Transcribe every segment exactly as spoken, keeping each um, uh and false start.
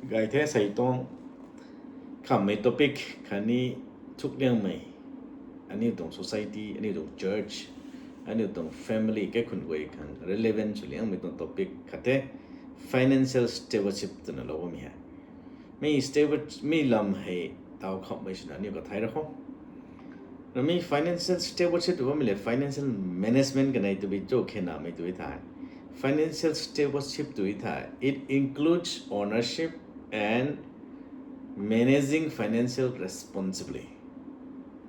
Gay the sei tuang khammei topic khatni thukliangmei, aniu tuang society, aniu tuang church, aniu tuang family kaikhun guay khang relevant sw liangmei tuang topic khat the, financial stewardship twna lou bammei hei. Mi steward, mi lam hei taw khammei swna aniu kathai ra kho. Nami financial stewardship tw bammei le financial management kanei tw bi cho khenamei tw thei. Financial stewardship tw thei, it includes ownership and managing financial responsibly.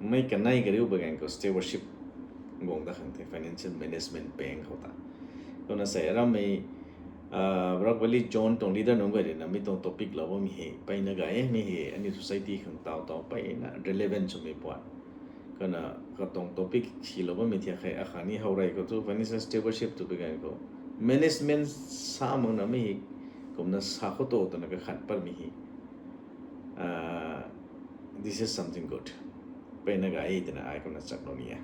Mei kanei kariu bagang khou stewardship guang da khang the, financial management pang khou ta. Kumna sei arammei, Rock Valley Zone tuang leader nunc guay rui na mi tuang topic lou bammei hei mpeyna gay e, mi hei aniu society khang taw taw mpeyna relevant swmei puat. Kumna katuang topic silou bammei thiak hei akhang ni how rey khou thu financial stewardship tw bagang khou management sa makna mi hei kumna sa khou to twna kakhat patmei hei, this is something good. Mpeyna gay e twna ai kumna chaklou ni e.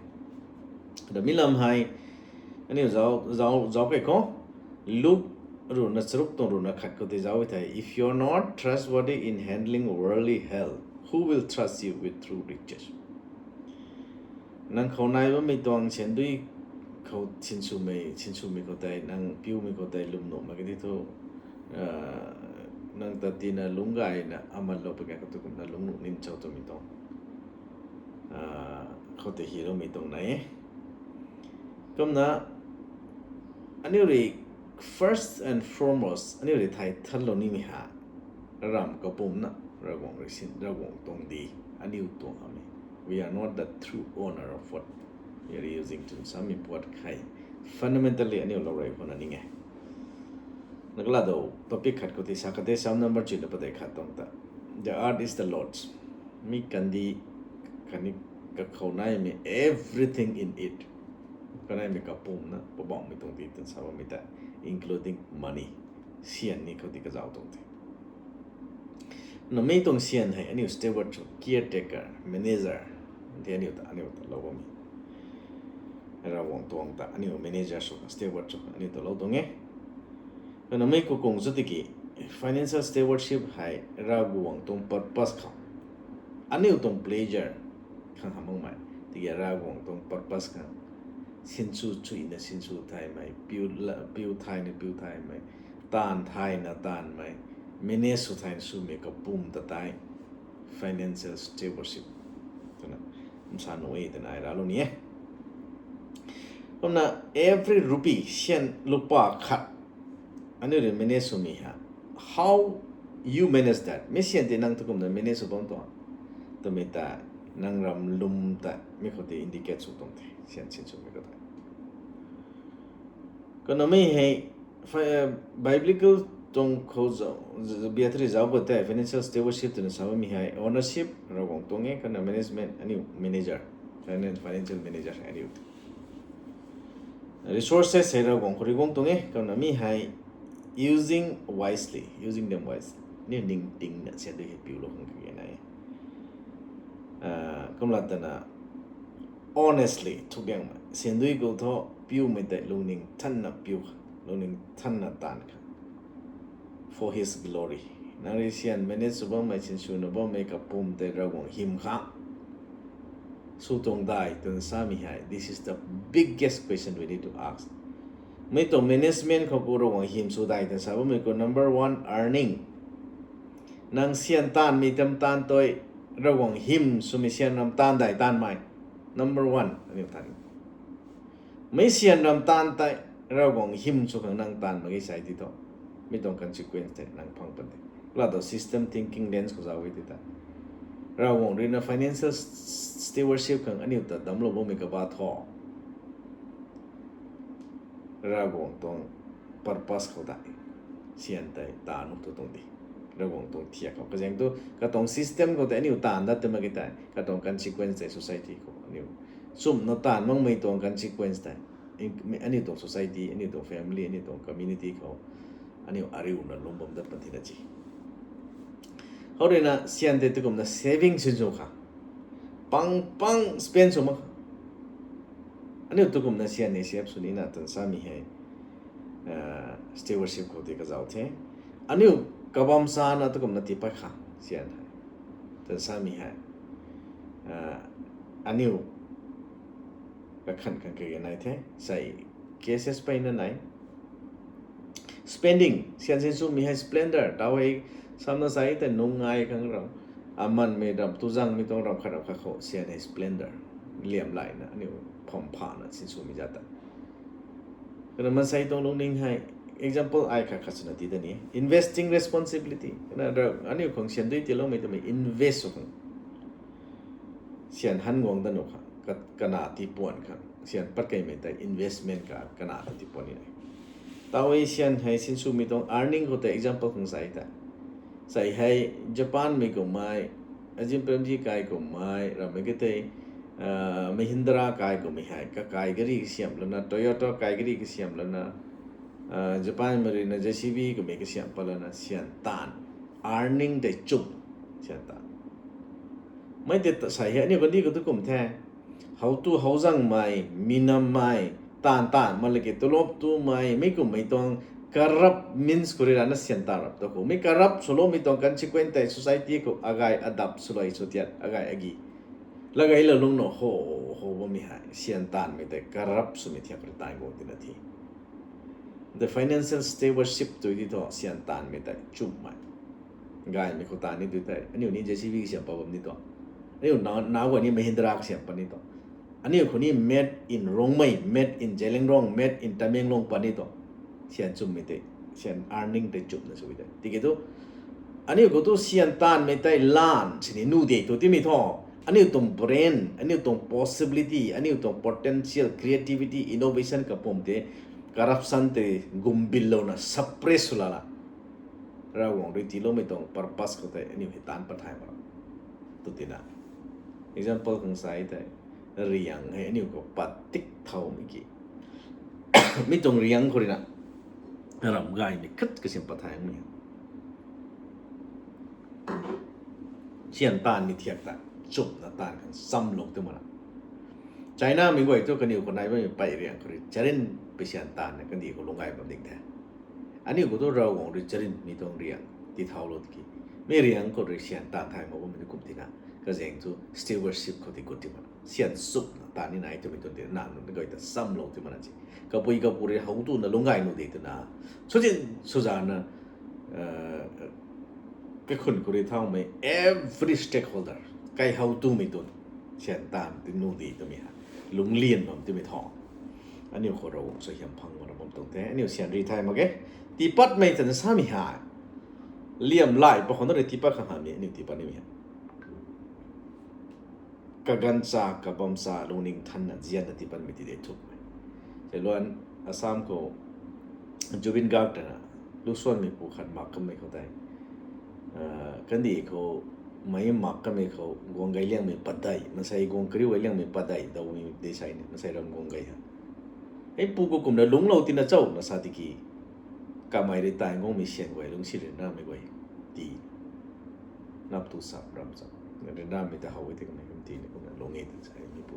Da mi lam hei aniu zauc, zauc, zauc kei khou, Luke ruhna charuk tuang ruhna khat khou tei zauc e thei, if you are not trustworthy in handling worldly wealth, who will trust you with true riches? Nang khou nai bammei tuang siandui khou sinswmei, sinswmei khou tei, nang piumei khou tei lwmnuhmei kadi thu, nang ta tina lungc gayna amanlou pui gan khou tu kumna lungcnuh nin cho twmei tuang khou tei hiloumei tuang nai e. Kumna aniu rui first and foremost aniu rui thay thanlou nimei ha, ram kapumna Ravguangc rui sin, Ravguangc tuang di, aniu tuang hamei. We are not the true owner of what we are using twna samei puat khe. Fundamentally aniu lou rey khou na ning e. Nagala do topic khat khou tei sa khat tei Psalm number chuina padeih khat tuang ta, the earth is the Lord's. Mi kandih khatni kakhou naimei everything in it, kanaimei kapumna Poubauhmei tuang di twna sa bammei ta, including money, syan ni khou di kazauh tuang the. Namei tuang syan hei aniu steward cho, caretaker, manager, the aniu ta, aniu ta lou bammei. Ravguangc tuang ta aniu manager sw khang, steward sw khang aniu ta lou tuang e. Namei khou kung chu tiki financial stewardship hei Ravguangc tuang purpose khou, aniu tuang pleasure khang hamh makmei, tiki Ravguangc tuang purpose khang sinsw chuina sinsw thaymei, piu la-, piu thayna piu thaymei, taanv thayna taanvmei, manage sw thayna swmei kapum ta tei financial stewardship twna nsa nuh e twna ai ralou ni e. Kumna every rupee, syan lupa khat aniu rui manage swmei ha, how you manage that, mi syan tei nang tu kumna manage sw bam tuang twmei ta, nang ram lwm ta mi khou tei indicate sw tuang the, syan sinswmei khou tei. Kumna mi hei biblical tuang khou zauc, biatri zauc khou tei financial stewardship twna sa bammei hei ownership Ravguangc tuang e, kumna management aniu manager, financial manager hei aniu resources hei Ravguangc khou rui guang tuang e, kumna mi hei using wisely, using them wisely. Aniu ningtingna syan dui hei piulou khang kage nai e. Kumla tana honestly thukliangmei, syan dui khou thu piumei tei lungning thanna piu kha, lungning thanna taanv kha, for his glory. Nang rui syan manage sw bammei, sinswna bammei kapum tei Ravguangc hym khang sw tuang dai twna samei hei, this is the biggest question we need to ask. Mi tuang management khou pu Ravguangc hym sw dai twna sa bammei khou number one, earning. Nang syan taanvmei tam taanv tei Ravguangc hym swmei syan ram taanv dai taanvmei, number one aniu tan. Mi syan ram taanv tei Ravguangc hym sw khang nang taanv mak ge sai ti thu, mi tuang consequence tei nang phang pan de. Laa tu system thinking lens khou zauc e ti ta, Ravguangc rui na financial stewardship khang aniu ta damclou bammei kaba thu, Ravguangc tuang purpose khou tei syan tei taanv nuh tu tuang di, Ravguangc tuang thiak khou. Kazaeng tu katuang system khou tei aniu taanv dat tei mak ge tei katuang consequence tei society khou aniu chumna taanv makmei tuang consequence tei aniu tuang society, aniu tuang family, aniu tuang community khou aniu ariuna lwm bam dat pan thina ci. Hou rui na syan tei tu kumna saving sinsw kha, pang pang spend sw mak kha, aniu tu kumna syan ni save sw nina twna samei hei stewardship khou tei kazauh the. Aniu Kabam sana tu kumna tiipat khang syan hei. Tan samei hei. Aniu kakhan khang kage nai the. Sai cases peyna nai. Spending, syan sinswmei hei splendor, tau hei samna sai tei nung ngai khang ram. Amanmei ram, tuzangmei tuang ram khat ram khat khou, syan hei splendor. Liam layna, aniu pham phana sinswmei zat ta. Kana mansei tuang lungning hei, example ai khat khat swna ti ta ni. Investing responsibility. Kana aniu khang syan dui tiiloumei twmei invest sw khang. Syan han guang dat nuh khang, ka-, kana tiipuan khang. Syan pat keymei tei investment ka, kana ta tiipuan ni nai. Tau hei syan hei sinswmei tuang earning khou tei example khang sai ta. Sai hei Japanmei kummei, Azim Premji kai kummei, rammei ka tei, Mahindra kai kummei hei, kakai gari kasiam lana, Toyota kai gari kasiam lana, Japanmei ruina J C B kummei kasiam pat lana, syan taanv, earning tei chum, syan taanv. Mei tei sai hei aniu kandih khou tu kum the. How tu howzangmei, minammei, taanv taanv mak laki tulop tumei, mi kummei tuang corrupt means khou rui rana syan taanv rap tu khou. Mi corrupt swloumei tuang consequence tei society khou agay adap swlou sw tiat, agay agi. Lagay lou lungc na ho, ho bammei hei, syan taanvmei tei corrupt swmei thiak rui taanv guang tina thi. The financial stewardship tu di thu syan taanvmei tei chummei. Gaymei khou taanv ni tu tei, aniu ni J C B kasiam pat bam ni tu. Aniu na, na guay ni Mahindra kasiam pat ni tu. Aniu khou ni made in Rongmei, made in Zeliangrong, made in Tamenglong pat ni tu. Syan chummei tei, syan earning tei chumna sw tei. Tiki tu, aniu khou tu syan taanvmei tei lan sini nuh de tu timei thu. Aniu tuang brain, aniu tuang possibility, aniu tuang potential, creativity, innovation kapwm tei, corruption tei gumbillouna suppress sw lala. Ravguangc rui tiiloumei tuang purpose khou tei aniu hei taanc pat thay mak ra. Tu tina. Example khang sai tei, riang hei aniu khou patik thaumei ki. Mi tuang riang khou ruina, ram gaymei khat kasiam pat thaymei. Syan taanvmei thiak ta, chumna taanv khang chamlou tu mak na. Chinamei guay tu kaniw khou nai bammei pei riang khou rui charin pei syan taanvna kandih khou lungc gay bam ding the. Aniu khou tu Ravguangc rui charin mi tuang riang tithau lou tiki. Mi riang khou rui syan taanv thay mak bammei tu kum tina. Kazaeng tu stewardship khou ti gut ti mak na. Syan chumna taanv ni nai twmei tuang tina nang nunc guay ta chamlou ti mak na si. Kapui kapu rui how tuna lungc gay nuh de twna. Suzin suzana, kakhun khou rui thaumei every stakeholder, kai how tumei tun, syan taanv ti nuh de twmei hei, lungclian bam timei thu. Aniu khou Ravguangc suaihiam phang mak ra bam tuang the, aniu syan ri thay mak ge, tiipatmei twna samei hei. Liam lay pa khou na rui tiipat khang hamhmei, aniu tiipat nimei hei. Kaganv cha, kabam cha, lungning thanna, zianna tiipatmei ti de thukmei. Zeiluan Assam khou Zubeen Garg twna, lusuanmeipu khat mak kamei khou tei. Kandih khou, mei mak kamei khou, guang gay liangmei padeih, mansei guang kariu gay liangmei padeih, dawmei de sai ni, mansei ram guang gay ha. Hei pu khou kumna lungclou tina cho na sa tiki. Kamei rui tai guangmei syan guay, lungcsi ryanramei guay. Ti. Nap tu sap ram sap. Ryanramei ta how e ti kamei kum ti ni kumna lungc e twna sa hei mi pu.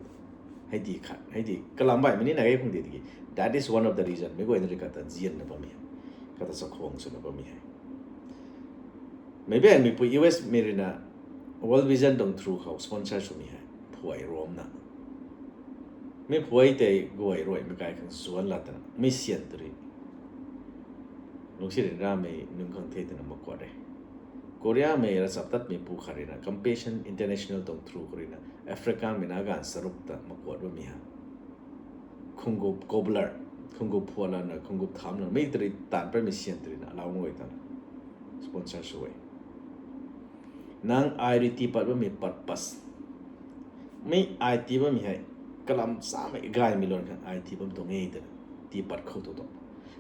Hei ti khat, hei ti kalam baihmei ni na e khang ti tiki. That is one of the reason. Meic guayna rui kata zianna bammei hei. Kata chakhwang swna bammei hei. Meic baihmeipu U S mei ruina World Vision tuang through khou sponsor swmei hei. Phuay ruamna. Mi phuay tei guay ruaimei kai khang zuan la twna. Mi syan tu rui. Lungcsi ryanramei nunc khang the twna makuat e. Koreamei ravchaptatmeipu khat ruina Compassion International tuang through khou ruina Africamei na ganv charuk ta makuat bammei hei. Khungup cobbler, khungup phuat lana, khungup tham lana, mi tei rui taanv patmei syan tu ruina alauc guay tana sponsor sw e. Nang ai rui tiipat bammei purpose. Mi ai tii bammei hei, kalam chamei gaymei luan khang ai tii bam tuang e twna, tiipat khou tu tuang.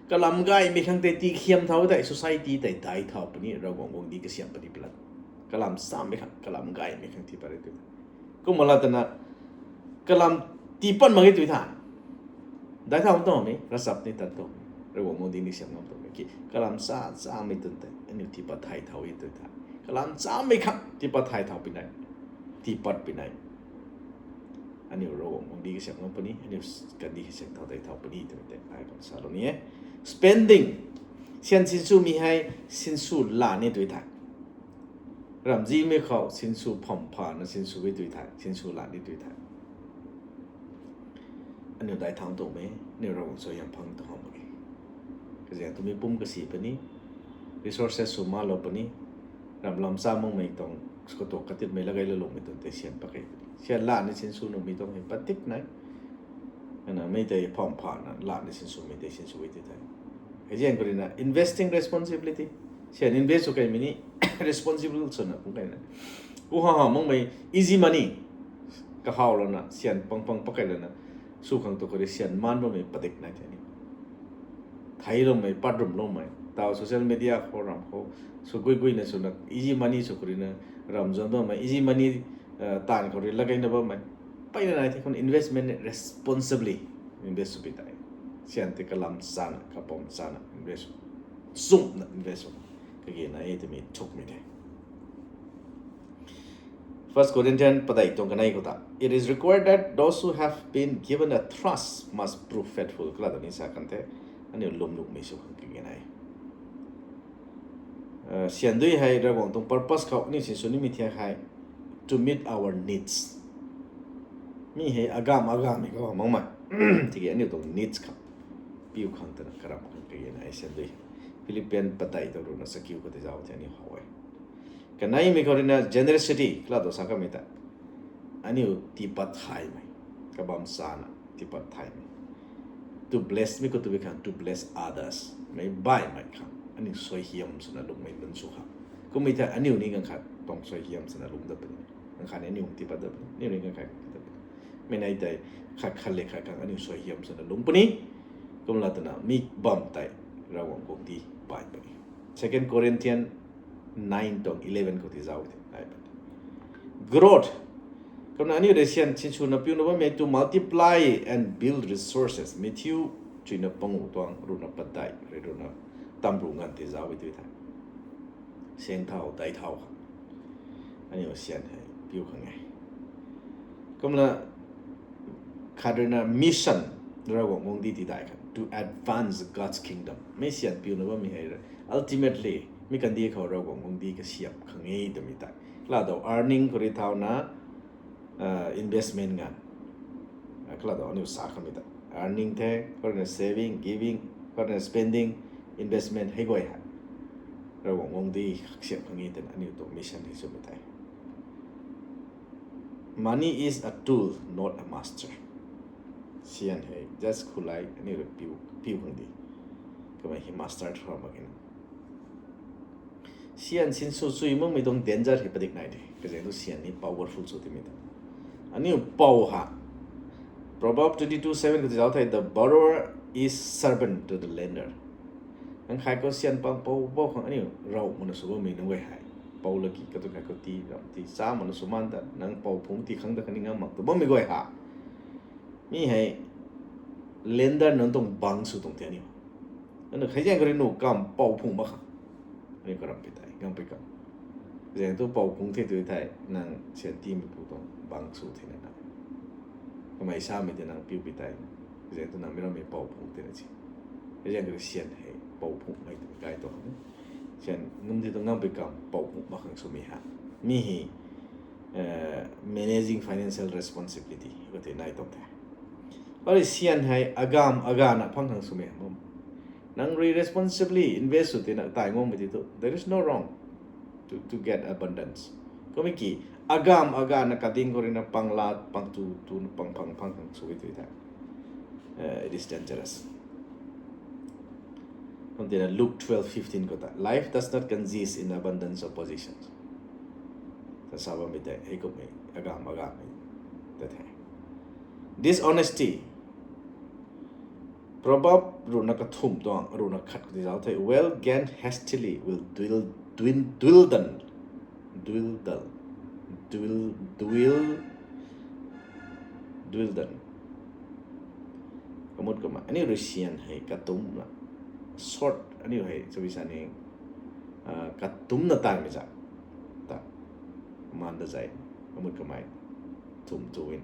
Kalam gaymei khang tei tii khiam thau tei, society tei dai thau puni, Ravguangc guangcdic kasiam puni palat. Kalam chamei khang, kalam gaymei khang tiipat e tu. Kumna la twna, kalam tiipat mak ge tu tha. Dai thau tuang ni, ravchap ni tat tuang ni, Ravguangc guangcdic ni siam ngam tuang ni ki, kalam cha, chamei tun tei, aniu tiipat thay thau e tu tha. Kalam chamei khang, tiipat thay thau puni, tiipat puni. Aniu Ravguangc guangcdic kasiam ngam puni, aniu kandih kasiam thau tei thau puni twmei tei ai kum salou ni e. Spending. Syan sinswmei hei sinsw la ni tui the. Ramzimei khou sinsw pham phana sinsw e tui the, sinsw la ni tui the. Aniu dai thang tuang mei, aniu Ravguangc suaihiam phang tuang hamh mak ge. Kazaeng twmei pum kasi puni, resources sw malou puni, ram lam cha makmei tuang katuk katitmei lagay laloumei tuang tei syan pakei puni. Syan la ni sinsw nuhmei tuang hei padik nai. Ana mei tei pham phana la ni sinswmei tei sinsw e tui the. Kazaeng khou ruina investing responsibility. Syan invest sw keimei ni responsible swna kum keina. Ku ha ha makmei easy money. Kahawlouna syan pang pang pakei lana sw khang tu khou rui syan maan bammei padik nai the ni. Theiloumei, patrumloumei, tau social media khou ram khou sw gui guina swna easy money sw khou ruina ram zuan bammei easy money taanv khou rui lagayna bammei. Peyna nai the khou investment responsibly invest sw pi tei. Syan tei kalam chana, kapam chana invest, chumna invest sw kage nai e twmei thukmei the. First Corinthian padeih tuang kanei khou ta, it is required that those who have been given a trust must prove faithful. Kala ta ni sa kan the, aniu lwm nuhmei sw khang kage nai. Syan dui hei Ravguangc tuang purpose khou aniu sinsw nimei thiak hei to meet our needs. Mi hei agam agammei khou makmei tiki aniu tuang needs khou piu khang twna karam khang kage nai syan dui. Philippian padeih tuang ruhna chakiu khou tei zauc the aniu how e. Kaneimei khou ruina generosity kala tu sa kamei ta, aniu tiipat thaymei, kabam chana tiipat thaymei, to bless mi khou tu bi khang to bless others, mei baihmei khang aniu suaihiam swna lungmei lun sw khang. Kummei the aniu ni ganv khat tuang suaihiam swna lung dat puni, ganv khat ni aniu tiipat dat puni, aniu ni ganv khat tiipat dat puni. Mei nei tei khat khat le khat khang aniu suaihiam swna lung puni. Kumla twna mi bam tei Ravguangc guangcdic bai puni. Second Corinthian nine tuang eleven khou ti zauc the ai puni. Growth. Kumna aniu rui syan sinswna piuna bammei to multiply and build resources. Matthew chuina pangu tuang ruhna padeih rui ruhna tamru nganv ti zauc e tui the. Seng thau, dai thau khang aniu syan hei piu khang e. Kumna khat ruina mission, Ravguangc guangcdic ti dai khang to advance God's kingdom. Mei syan piuna bammei hei ultimately mi kandih khou Ravguangc guangcdic kasiam khang e twmei tei. Kala dou earning khou rui thauna investment nganv kala dou aniu sa kamei ta, earning the, khou ruina saving, giving, khou ruina spending, investment hei guay hei Ravguangc guangcdic kasiam khang e twna aniu tuang mission hei swmei the. Money is a tool, not a master. Syan hei just khulai aniu rui piu khang di, kamei hei master thu mak kena. Syan sinsw sui makmei tuang danger hei padik nai de. Kazaeng thu syan ni powerful sw timei ta, aniu pou ha Proverbs twenty two seven khou ti zauc the, the borrower is servant to the lender. Nang khai khou syan pang pou pou khang aniu rav mana sw bammei nunc guay hei, pou laki katu khai khou ti ram ti cha mana sw man ta nang pou phungc ti khang ta khatni ngam mak tu bammei guay ha. Mi hei lender nunc tuang bang sw tuang the aniu. Aniu khaizaeng khou rui nu kam pou phungc mak khang aniu karam pi tei ngam pi kam. Zaeng thu pou phungc the tu thei nang syan timeipu tuang bang sw thena na, kamei samei tei nang piu pi tei, zaeng thu nang mi rammei pou phungc thena si. Khaizaeng khou rui syan hei pou phungcmei twmei kai tuang syan ngam ti tu ngam pi kam pou phungc mak khang swmei ha. Mi hei managing financial responsibility khou tei nai tuang the. Ari syan hei agam agana phang khang swmei ha bam. Nang rui responsibly invest sw tina tai ngam mei ti tu there is no wrong to get abundance. Kummei ki agam agana kading khou ruina pang lat pang tu tuna pang phang phang khang sw e tui the. It is dangerous. Kum tina Luke twelve fifteen khou ta, life does not consist in abundance of possessions. Ta sa bammei tei hei kummei agam agammei ta the. Dishonesty. Proverb ruhna kathumh tuang ruhna khat khou ti zauc the, wealth gained hastily will dwindle, dwindle, dwindle, dwindle. Kamut kamei aniu rui syan hei katumna, short aniu hei chabi sa ni, katumna tanmei zat ta maan da zai, kamut kamei thumh tu in.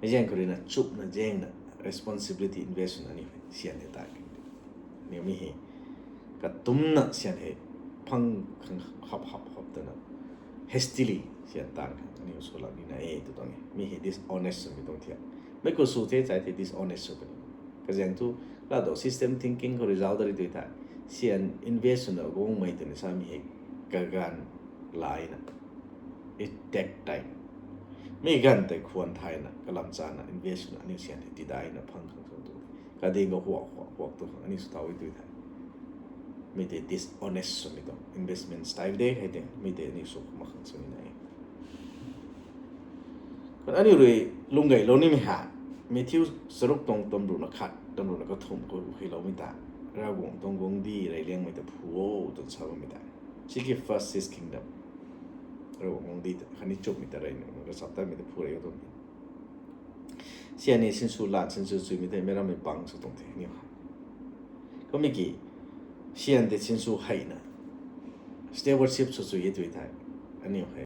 Zaeng khou ruina chupna zaengna responsibility invest swna aniu hei Syan hei ta king de. Aniu mi hei katumna syan hei phang khang hap hap hap twna hastily syan tang khang aniu swlou nina e tw tuang e. Mi hei dishonest swmei tuang thiak. Mei khou sw the chai the dishonest sw puni. Kazaeng thu, lado system thinking khou result dari tui thei, syan invest swna guangmei twna samei hei kaganv laina, it take time. Mi ganv tei khwan thayna kalam chana invest swna aniu syan hei tidaina phang khang sw tu. Kading khou huak huak huak tu khang aniu sw thau e tui thei, mi tei dishonest swmei tuang investment style de hei tei, mi tei aniu sw mak khang sw nina e. Kan aniu rui lungc gaylou nimei ha, Matthew charuk tuang tamruhna khat tamruhna kathumh khou heiloumei ta, Ravguangc tuang guangcdic reyliangmei ta phu o twna sa bammei ta. Seek ye first his kingdom. Ravguangc guangcdic ta khatni nchumhmei ta reyna kachap tatmei ta phu rey o tuang. Syan ni sinsw lan sinsw chuimei tei meic rammei pang sw tuang the aniu hei. Kummei ki, syan tei sinsw heina stewardship sw chui e tui thei, aniu hei